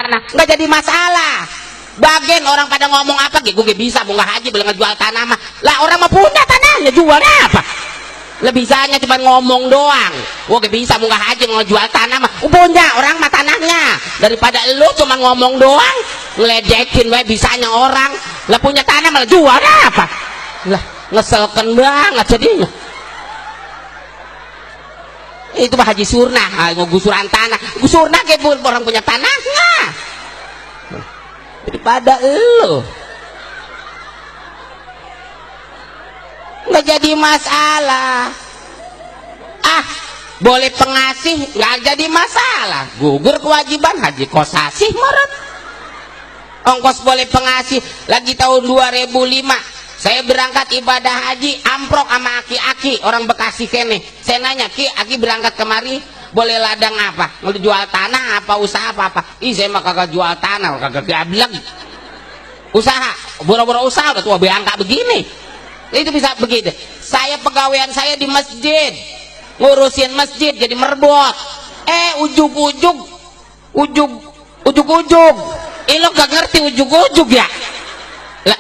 tanah, nggak jadi masalah. Bagian orang pada ngomong apa, gue bisa mau nggak haji boleh ngejual tanah mah. Lah orang mah punya tanahnya, jualnya apa? Lebih bisanya cuma ngomong doang. Gue bisa mau nggak haji ngejual tanah mah. Punya orang mah tanahnya. Daripada lu cuma ngomong doang, ngeledekin we bisanya orang. Lah punya tanah malah jualnya apa? Lah ngeselkan banget jadinya. Itu mah haji surnah, gusuran tanah. Gusurna kayak orang punya tanahnya. Daripada lu nggak jadi masalah. Boleh pengasih nggak jadi masalah, gugur kewajiban haji kosasih meret. Ongkos boleh pengasih. Lagi tahun 2005 saya berangkat ibadah haji, amprok sama aki-aki orang Bekasi kene. Saya nanya, Ki, aki berangkat kemari boleh ladang apa? Mau jual tanah apa usaha apa? Ih, saya mah kagak jual tanah, kagak gablek. Usaha, boro-boro usaha udah tua beangka begini. Itu bisa begitu. Saya pegawaian saya di masjid, ngurusin masjid jadi merbot. Ujug-ujug. Lo gak ngerti ujug-ujug ya? Lah,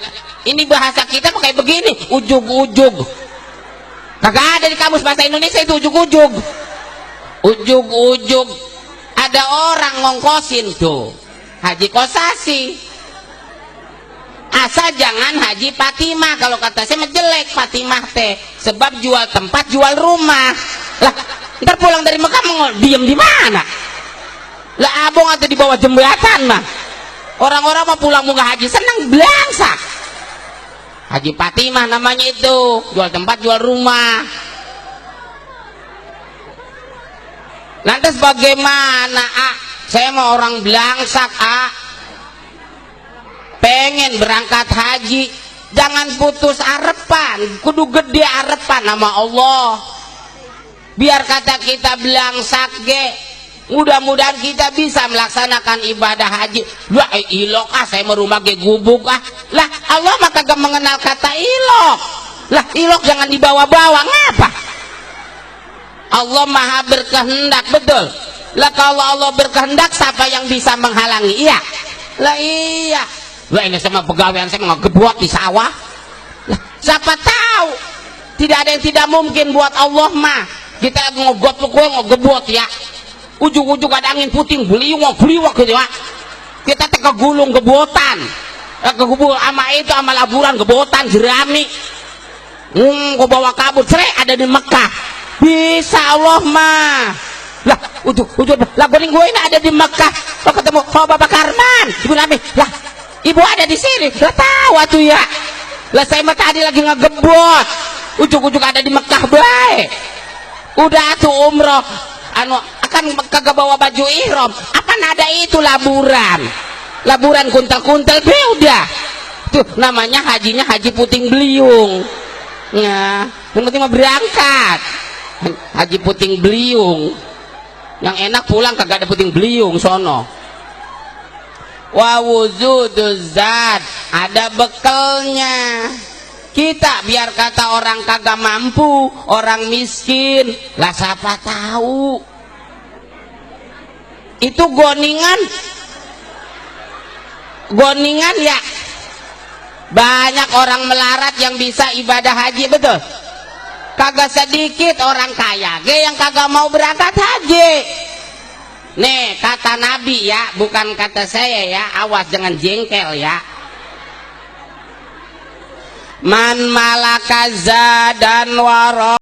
ini bahasa kita pakai begini, ujug-ujug. Kagak ada di kamus bahasa Indonesia itu ujug-ujug. Ujug-ujug. Ada orang ngongkosin tuh haji kosasi. Asal jangan haji Fatimah. Kalau kata saya jelek Fatimah teh, sebab jual tempat jual rumah. Lah ntar pulang dari Mekah mau diem di mana? Lah abong atau di bawah jembatan mah. Orang-orang mau pulang mau haji senang belangsak. Haji Fatimah namanya itu, jual tempat jual rumah. Lantas bagaimana? Saya mau orang belangsak, pengen berangkat haji, jangan putus arepan, kudu gede arepan nama Allah. Biar kata kita belangsak ge, mudah-mudahan kita bisa melaksanakan ibadah haji. Lah ilok saya mau rumah ge gubuk lah Allah mah kagak mengenal kata ilok. Lah ilok jangan dibawa-bawa, ngapa? Allah maha berkehendak, betul. Lah kalau Allah berkehendak siapa yang bisa menghalangi? Iya. Lah iya. Lah ini sama pegawaian saya ngegebot di sawah. Lah, siapa tahu tidak ada yang tidak mungkin buat Allah mah. Kita lagi ngegebot ya. Ujung-ujung ada angin puting beliwak gitu ya. Kita teh kegulung gebotan. Kegubur sama itu sama laburan gebotan jerami. Kau bawa kabur cerai ada di Mekah. Bisa Allah mah. Lah ujung lah goning gue ini ada di Mekah. Kau ketemu Bapak Karman, Ibu Nabi. Lah ibu ada di sini, lah tahu atuh ya. Lah saya mah tadi lagi ngegebot, ujung-ujung ada di Mekah baik. Udah tuh umroh, akan kagak bawa baju ihram. Apa nada itu laburan kuntel-kuntel, udah. Tuh namanya hajinya haji puting beliung. Nah, yang penting mah berangkat. Haji puting beliung. Yang enak pulang kagak ada puting beliung sono. Wa wuzuduzat, ada bekelnya. Kita biar kata orang kagak mampu, orang miskin, lah siapa tahu itu goningan ya. Banyak orang melarat yang bisa ibadah haji, betul. Kagak sedikit orang kaya yang kagak mau berangkat haji. Nih kata Nabi ya, bukan kata saya ya, awas jangan jengkel ya. Man malaka zadan wara